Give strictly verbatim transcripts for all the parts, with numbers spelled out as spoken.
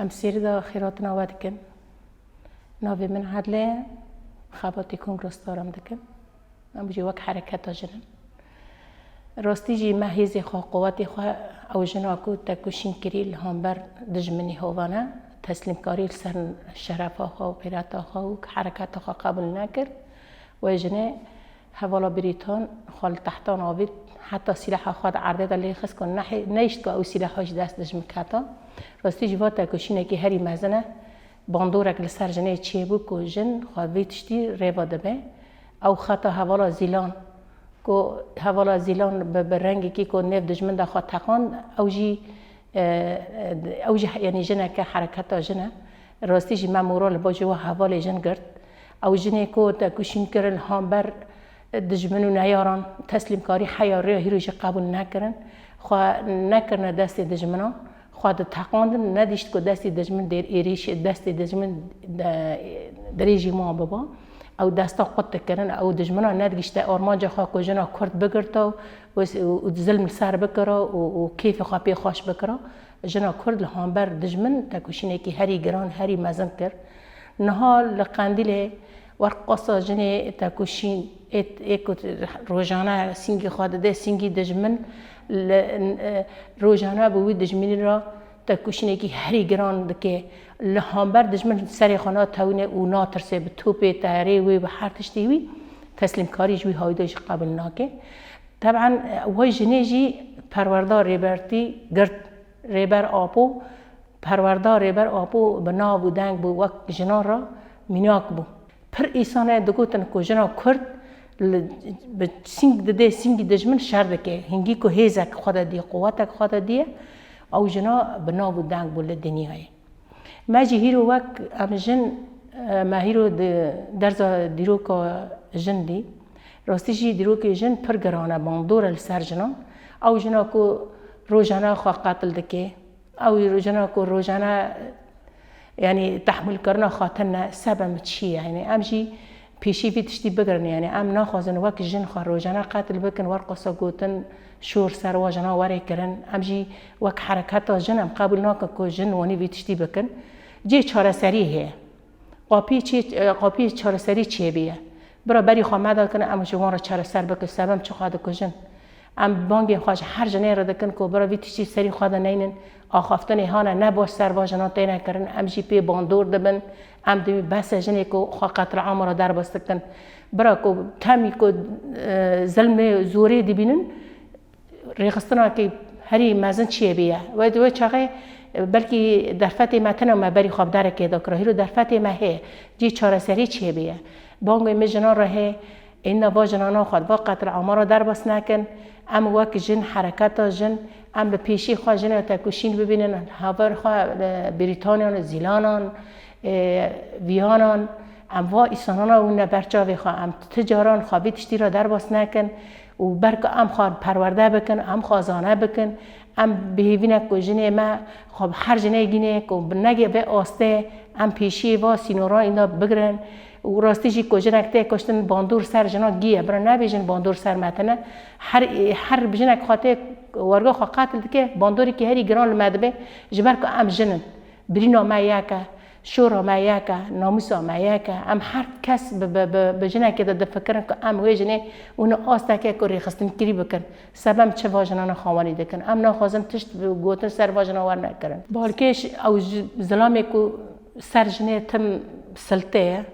Em sêrî de xêratina we dikin. Navê min Edle ye, xebatê Kongra Star em dikin. Em jî wek hereketa jin in. Rastî jî me hêzê xwe, quwetê xwe, ew jina ku tekoşîn kirî li hember dijminê hovane, teslîmkarî li ser şerefa xwe û qîreta xwe û hereketa xwe qebûl nekir. Wê jinê hevala Brîtan xwe li tehtan avît, heta sîleha xwe di erdê de lê xist ku nehê-, nehişt ku ew sîleha ji dest dijmin keta. Rastî jî va tekoşînekî herî mezin e. Bandorek li ser jinê çêbû ku jin xwe vê tiştî rêva dibe. Ew xeta hevala Zîlan, ku hevala Zîlan bi, bi rengekî ku nêv dijmin de xwe teqand, ew jî, e, e, ew jî, yanî jineke hereketa jin e. Rastî jî me moral li ba ji we hevalê jin girt. Ew jinê ku tekoşîn kirin li hember dijmin û neyaran, teslîmkarî heya rê hîro jî qebûl nekirin. Xwe nekirine destê dijminan. Xwe diteqandin, nedîşt ku destê dijmin dêr êrîş, destê dijmin de, dirêjî wan biba. Ew desta qut dikirin, ew dijmina nedigişte armanca xwe ku jina Kurd bigirta û, û, û zilm li ser bikira û, û kêfê xwe pê xweş bikira. Jina Kurd li hember dijmin tekoşînekî herî giran, herî mezin kir. Niha li Qendîlê werqasa jinê tekoşîn ê, ê ku rojane sîngê xwe dide sîngî dijmin, li, e, rojane bi wî dijminî re tekoşînekî herî giran dike. Li hember dijmin serê xwe natewîne û natirse, bi topê, teyarê wê, bi her tiştê wî teslîmkarî ji wî hayde jî qebûl nake. Teban, e, wê jinê jî perwerda Rêbertî girt, Rêber Apo, perwerda Rêber Apo bi nav û deng bû, wek jinan re mînak bû. Pir îsan e digotin ku jina Kurd li, bi sîng dide, sîngî dijmin şer dike. Hingî ku hêzek xwe de diye, quwetek xwe de diye, ew jina bi nav û deng bû li dinyayê. Me jî hîro wek em jin, e, me hîro di derza dîroka jin dî. Rastî jî dîrokê jin pir giran e, bandor e li ser jinan. Ew jina ku rojane xwe qetil dike, ew jina ku rojane, yanî, tehmûlkirina xwe tune, sebem çi ye? Yanî, em jî pêşî vî tiştî bigirin. Yanî, em naxwazin wek jin xwe rojane qetil bikin, werqasa gotin, şor ser wa jina were kirin. Em jî wek hereketa jin em qebûl nakin ku jin wanî vî tiştî bikin. Cê çareserî heye. Qapî çê, qapî çareserî çêbîye. Bira berî xwe me dakin, em ji wan re çareser bikin, sebem çi xwe dikujin. Em bangên xwe ji her jinê re dikin ku bira vî tiştî serî xwe de neynin. Axaftinê hane ne baş ser va jinan têne kirin, em jî pê bandor dibin. Em dibî bes e jinê ku xwe qetilama re derbas dikin. Bira ku temî ku, e, zilmê zorê dibînin, rêxistinakî herî mezin çêbîye. Wê di wê çaxê, e, belkî derfetê me tune me berî xwe bi derekê de kira. Hîro derfetê me heye. Cî çareserî çêbîye. Bangê min jinan re heye. Êna va jinana xwe va qetilama re derbas nekin. Em wek jin, hereketa jin, em bi pêşî xwe jinê tekoşîn bibînin. Haver xwe, e, Brîtanyan, Zîlanan, e, Viyanan, em va îsanana wîne ber çavê xwe. Em ti caran xwe vî tiştî re derbas nekin. Û ber ku em xwe perwerde bikin, em xwe zane bikin, em bi hêvî ne ku jinê me xwe bi her jinê gîne ku bi nege vê astê em pêşiyê va sînoran îna bigirin. Û rastî jî ku jinek tê kuştin bandor ser jina giye, bira nebêjin bandor ser me tine. Her, her jinek xwe tê werga xwe qetil dike, bandorîkî herî giran li me dibe, ji ber ku em jin in. Birîna me yek e, şora me yek e, namûsa me yek e. Em her kes bi, bi, bi, bi jinekê de difikirin ku em wê jinê û ne asteke ku rêxistinkirî bikin. Sebem çi va jinana xawanî dikin? Em naxwazin tişt bi gotin ser va jina werne kirin. Balkêş ew ji, zilamê ku ser jinê tim siltê ye.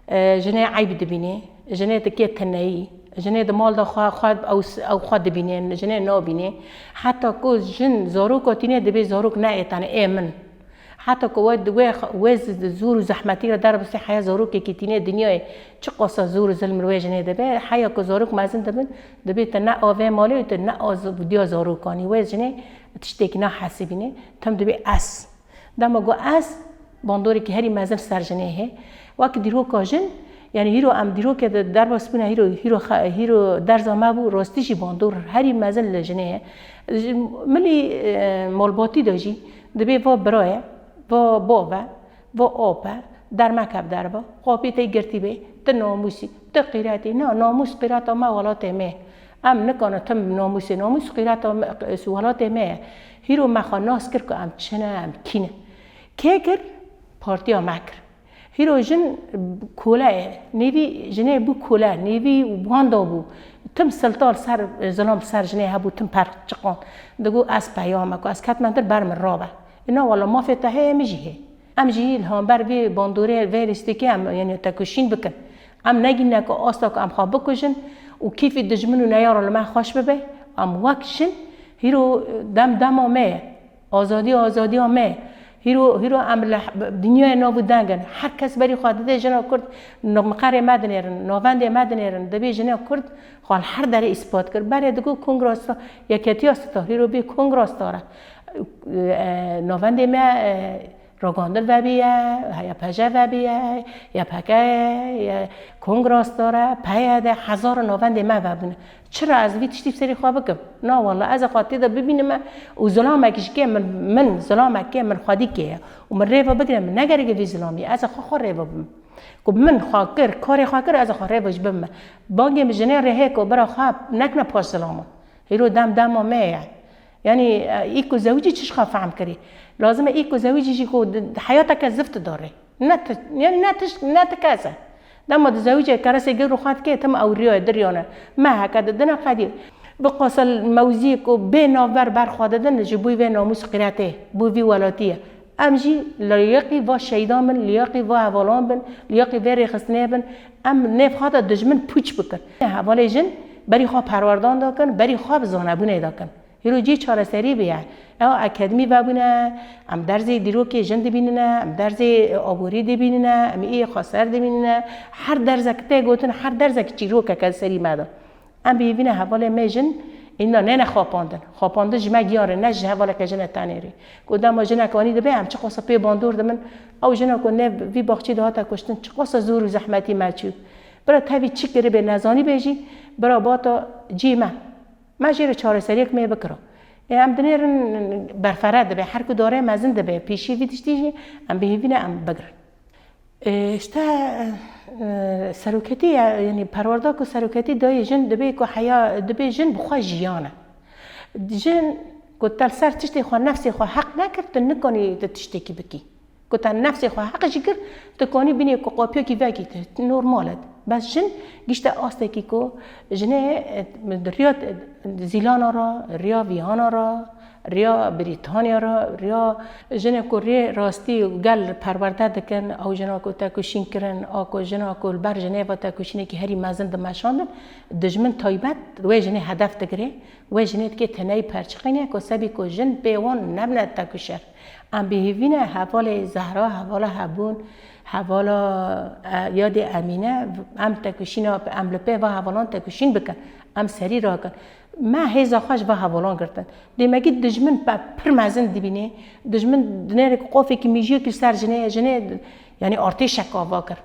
E, jinê eyb dibînê, jinê dike tineyî, jinê di mal de xwe, xwe, ew, ew xwe dibînê, jinê nabînê. Heta ku jin zaroka tîne dibê zarok ne ê tenê, ê min. Heta ku we, we, we z-, zor û zehmetî re derbasî heya zarokekî tîne dinyayê, çiqasa zor û zilm li wê jinê dibe, heya ku zarok mezin dibin, dibê te ne avê malê û te ne az-, diya zarokanî. Wê jinê tiştekî nahesibînê, tim dibê ez. Dema got ez, bandorekî herî mezin ser jinê hê. Wek dîroka jin, yanî hîro em dîrokê de derbas bûne, hîro, hîro xe-, hîro derza me bû, rastî jî bandor herî mezin li jinê ye. Ji milî, e, malbatî de jî dibê va bira ye, va bav e, va ap e, dermeke bi derve, qapî tê girtî bê, ti namûsî, ti qîretî, na, namûs qîreta me welatê me. Em nikane tim namûsê, namûs qîreta me, welatê me ye. Hîro me xwe nas kir ku em çi ne, em kî ne. Kê kir? Partiya me kir. Hîro jin kole ye. Nêvî jinê bû kole, nêvî wanda bû. Tim siltal ser, zilam ser jinê hebû, tim perçiqand. Digo ez peyame ku ez ketme dir ber min rabe. Îna wela mafê te heye, min jî hê. Em jî li hember vê bandorê, vê lîstikê em, yanî tekoşîn bikin. Em negîne ku asta ku em xwe bikujin û kîfî dijmin û neyara li me xweş bibe. Em wek jin hîro dem dema me ye. Azadî azadiya me. Hîro, hîro em li dinyayê nav û deng in. Her kes berî xwe dide jina Kurd, miqerê me dinêrin, navendê me dinêrin. Dibê jinê Kurd xwe li her derê îspat kir. Berê digo kongrasta, yeketiya star, hîro bê kongrasta re. E, navendê me, e, Ragandin vebiye, ya P J vebiye, ya P K ye, ya Kongrasdar e, P Y D, hezar navendê me vebûne. Çira ez vî tiştî bi serî xwe bikim? Na walla, ez ê xwe tê de bibînime û zilamek ji kê min, min zilamek kê min xwedî kê ye û min rêve bigire, min negereke vî zilamî, ez ê xwe xwe rêve bim. Ku min xwe kir, karê xwe kir, ez ê xwe rêve ji bim me. Bangê min jinê rê hê ku bira xwe nekine paş zilaman. Hîro dem dema me ye. Yanî, e, î ku zewicî çi ji xwe fehm kirî? Lazim e î ku zewicî jî ku di, di heyateke zift dore. Ne ti, yanî ne tişt, ne ti kes e. Dema dizewicê keresê gir û xwe dikê, tim ew riya ye, diriyane. Me heke didine qedî. Bi qasel mewziyê ku bê navber ber xwe didin, ji bo vê namûs qîretê, bo vî welatî ye. Em jî liyaqî va şehîdan bin, liyaqî va hevalan bin, liyaqî vê rêxistinê bin. Em nêv xwe de dijmin pûç bikin. Hevalê jin berî xwe perwerdan dakin, berî xwe bi zanebûnê dakin. Hîro cî çareserî bûye. Ew akademî vebûne, em derzê dîrokê jin dibînine, em derzê aborî dibînine, em ê xweser dibînine. Her derzek tê gotin, her derzek çîrokeke serî me de. Em bihîvîne hevalê me jin, îna nêne xapandin. Xapandin ji me giyan re, ne ji hevaleke jine tenê re. Ku dema jinek anî dibe, em çiqasa pê bandor dimin, ew jina ku ne vî baxçî de hate kuştin, çiqasa zor û zehmetî me çû. Bira tevî çi kiribê nezanîbê jî, bira bata cî me. Me jê re çareseriyek mê bikira. Ê, em dinêrin berfere dibe, her ku dare mezin dibe, pêşî vî tiştî jî em bihîvîne em bigirin. Ê, işte, e, seroketî ya, yanî perwerda ku seroketî dayê jin dibe ku heya, dibe jin bi xwe jiyan e. Jin ku te li ser tiştê xwe, nefsê xwe heq nekir, tu nikanî tu tiştekî bikî. Ku te nefsê xwe heq jî kir, tu kanî binê ku qapiyekî vekî te, normal e. Bes jin gişte astekî ku jinê, e, riya, e, Zîlana ra, riya Vîhana ra, riya Brîtanya ra, riya jinê ku rê rastî gel perwerde dikin, ew jina ku tekoşîn kirin, a ku jina ku li ber jinê ve tekoşînekî herî mezin dimeşandin, dijmin taybet wê jinê hedef digire, wê jinê dike teneyî perçiqîne ku sebî ku jin pê wan nebine tekoşer. Em bihîvîne hevalê Zehra, hevala Hebûn, hevala, e, yadê Emîne, em tekoşîna, em li pê va hevalan tekoşîn bikin. Em serî rakin. Me hêza xwe ji va hevalan girtin. Dêmekî dijmin pe pir mezin dibînê. Dijmin dinêrek qofekî mijiyekî ser jinê, jinê, yanî artêşek ava kir.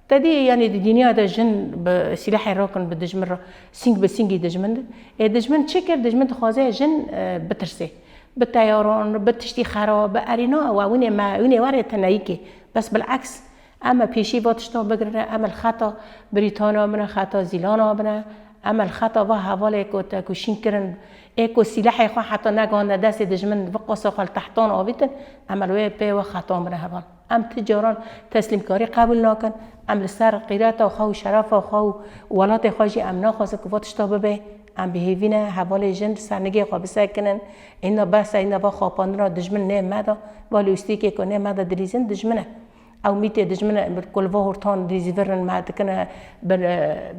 Te dî, yanî di dinya de jin bi sîlehê rakin bi dijmin re, sîng bi sîngî dijmin de. Ê dijmin çi kir? Dijmin dixwaze jin, e, bitirsê. Bi teyaran, bi tiştî xera, bi erîna, we winê me, winê werê teneyîkê. Bes bileks, em ê pêşî va tişta bigirine, em li xeta Brîtana bine, xeta Zîlana bine, em li xeta va hevalê ku tekoşîn kirin, ê ku sîlehê xwe heta negihande destê dijmin, viqasa xwe li tehtan avîtin, em li wê pê we xeta bine heval. Em ti caran teslîmkarî qebûl nakin. Em li ser qîreta xwe û şerefa xwe û welatê xwe jî em naxwazin ku va tişta bibe. Em bi hêvî ne hevalê jin li ser nigê xwe bisekinin. Êna behsa êna va xapandina dijmin nê me de, va lîstikê ku nê me de dilîzin dijmin e. Ew mîtê dijmin e ku li va hortan dilîzîvirin me dikine bi,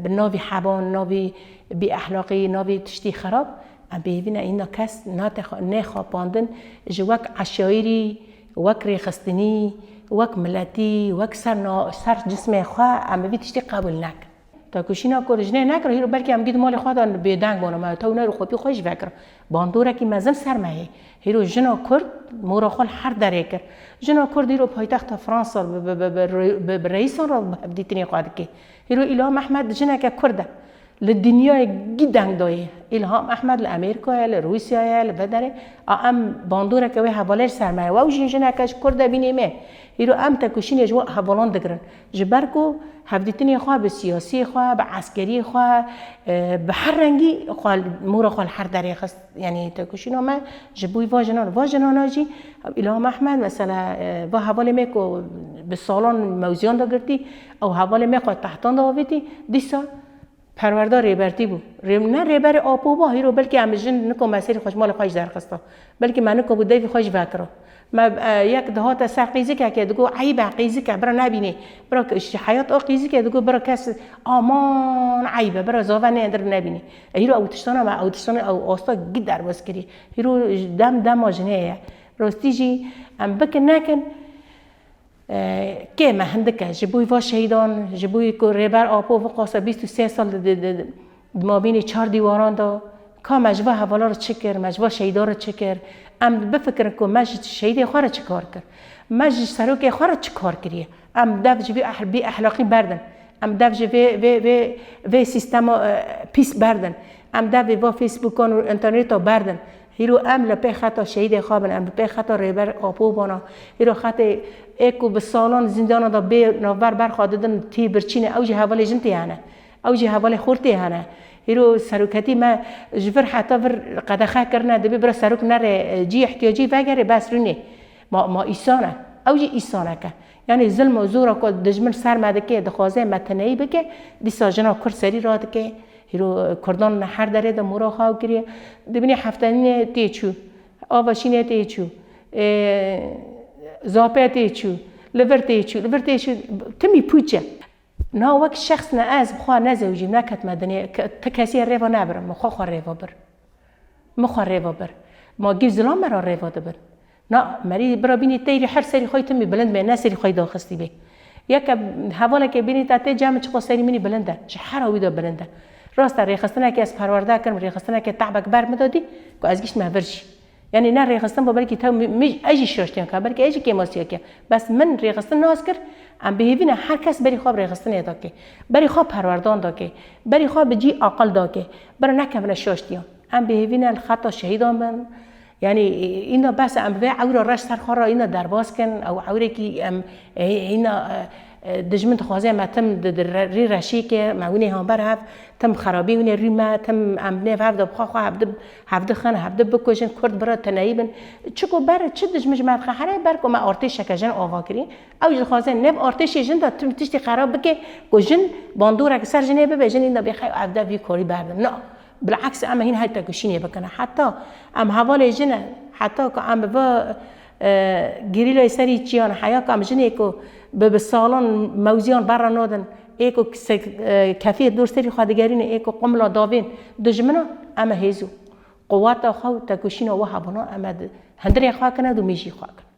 bi navî heban, navî bêexlaqî, navî tiştî xerab. Em bi hêvî ne êna kes nate xwe, nê xapandin ji wek eşayirî, wek rêxistinî, wek miletî, wek ser na-, ser cismê xwe em bi vî tiştî qebûl nekin. Tekoşîna ku jinê nekir, hîro belkî em gî di malê xwe de bêdeng bûne me, tew ner û xwepî xwe jî vekir. Bandorekî mezin ser me hê. Hîro jina Kurd mora xwe li her derê kir. Jina Kurd hîro paytexta Fransa bi, bi, bi, bi, bi, bi reîsan re bi hevdîtinê xwe dike. Hîro Îlham Ehmed jineke Kurd e. Li dinyayê gî deng dayê. Îlham Ehmed li Amerîkayê, li Rûsyayê, li vê derê. A em bandoreke wê hevalê li ser me ye. Ew jî jineke ji Kurd e bînê me. Îro em tekoşînê ji we hevalan digirin. Ji ber ku hevdîtinê xwe bi siyasiyê xwe, bi eskeriyê xwe, e, bi her rengî xwe, mora xwe li her derê xist. Yanî tekoşîna me ji bo va jinan. Va jinana jî Îlham Ehmed mesela, e, va hevalê me ku bi salan mewziyan de girtî, ew hevalê me xwe tehtan de avêtî, dîsa perwerda rêbertî bû. Rê-, ne rêberê Apo ba, hîro belkî em jin niko me serî xwe ji malê xwe jî derxista. Belkî me niko bû devî xwe jî vekira. Me, e, yek dihate ser qîzikekê digo, "Eyb e, qîzik e, bira nebînê. Bira ke-, ji heyat a qîzikê digo, bira kes, aman eyb e, bira zave nê dir nebînê." E, hîro ew tiştana me, ew tiştana ew asta gî derbas kirî. Hîro dem dema jinê ye. Rastî jî em bikin nekin, e, kêm e, hindik e. Ji bo va şehîdan, ji bo ku Rêber Apo viqasa bîst û sê sal di, di, di, di mabînê çar dîwaran de, ka me ji va hevala re çi kir, me ji va şehîda re çi kir? Em bifikirin ku me ji şehîdê xwe re çi kar kir? Me ji serokê xwe re çi kar kiriye? Em dev ji vê ehl-, bêehlaqî berdin. Em dev ji vê, vê, vê, vê sîstema, e, pîs berdin. Em dev vê va Facebookan û înterneta berdin. Hîro em li pê xeta şehîdê xwe bin, em li pê xeta Rêber Apo bana. Hîro xetê ê ku bi salan zîndana de bê navber berxa didin tê birçîne, ew jî hevalê jin tê hene. Ew jî hevalê xort tê hene. Hîro seroketî me ji vir heta vir qedexe kirine, dibê bira serok nere, e, cî ihtiyacî vegere, bes rûnê. Ma, ma îsan e. Ew jî îsanek e. Yanî zilm û zora ku dijmin ser me dike, dixwaze me tineyî bike, dîsa jina Kurd serî radike. Hîro Kurdan li her derê de mora xwe kiriye. Dibînî heftenînê tê çû, ava şînê tê çû, e, zape tê çû, li vir tê çû, li vir tê çû, timî pûç e. Na wek şexs ne ez bi xwe nezewicîm, neketime dinê, ke-, ti kesî rêva nebirim, min xwe xwe rêva bir. Min xwe rêva bir. Ma gîv zilam me re rêva dibir. Na, merî bira bînî teyrî her serî xwe timî bilind be, ne serî xwe daxistî be. Yeke hevaleke bînî te tê cem çiqo serî minî bilind e. Ji hera wî de bilind e. Rast e, rêxistineke ez perwerde kirim, rêxistineke te'bek ber min de dî, ku ez giştime vir jî. Yanî ne rêxistin bo, belkî tew mi-, mi-, ez jî şaştiyan ka, belkî ez jî kêmasiyek ya. Bes min rêxistin nas kir, em bihêvî ne her kes berî xwe bi rêxistinê dake. Berî xwe perwerdan dake. Berî xwe bi cî aqil dake. Bira nekevine şaştiyan. Em bihêvî ne li xeta şehîdan bin. Yanî, îna bes e, em bi vê ewra reş ser xwe re îna derbas kin. Ew ewrekî em, e, îna, e, e, dijmin dixwaze me tim di, di re-, rî reşî ke, me winê hamber hev, tim xerabî winê rî me, tim em nêv hev de bi xwe xwe hevdi, hevdi xin, hevdi bikujin, Kurd bira tineyî bin. Çiku ber, çi dijmin ji me dixe here, ber ku me artêşeke jin ava kirî. Ew jî dixwaze nêv artêşê jin de tim tiştî xerab bike, ku jin bandorek ser jinê bibe, jin îna bêxew ev de vî korî berdin. Na. Bil'eks em hîn her tekoşînê bikine. Heta em hevalê jin e, heta ku em bi va, e, gerîlayê serî çiyan, heya ku em jinê ku bi, bi salan mewziyan berre nadin, ê ku se-, e, kefê dor serî xwe digerîne, ê ku qumla davên dijmina, em e hêzo. Quweta xwe û tekoşîna we hebûna, em e di-, hundirê xwe kine, dû mêjî xwe kine.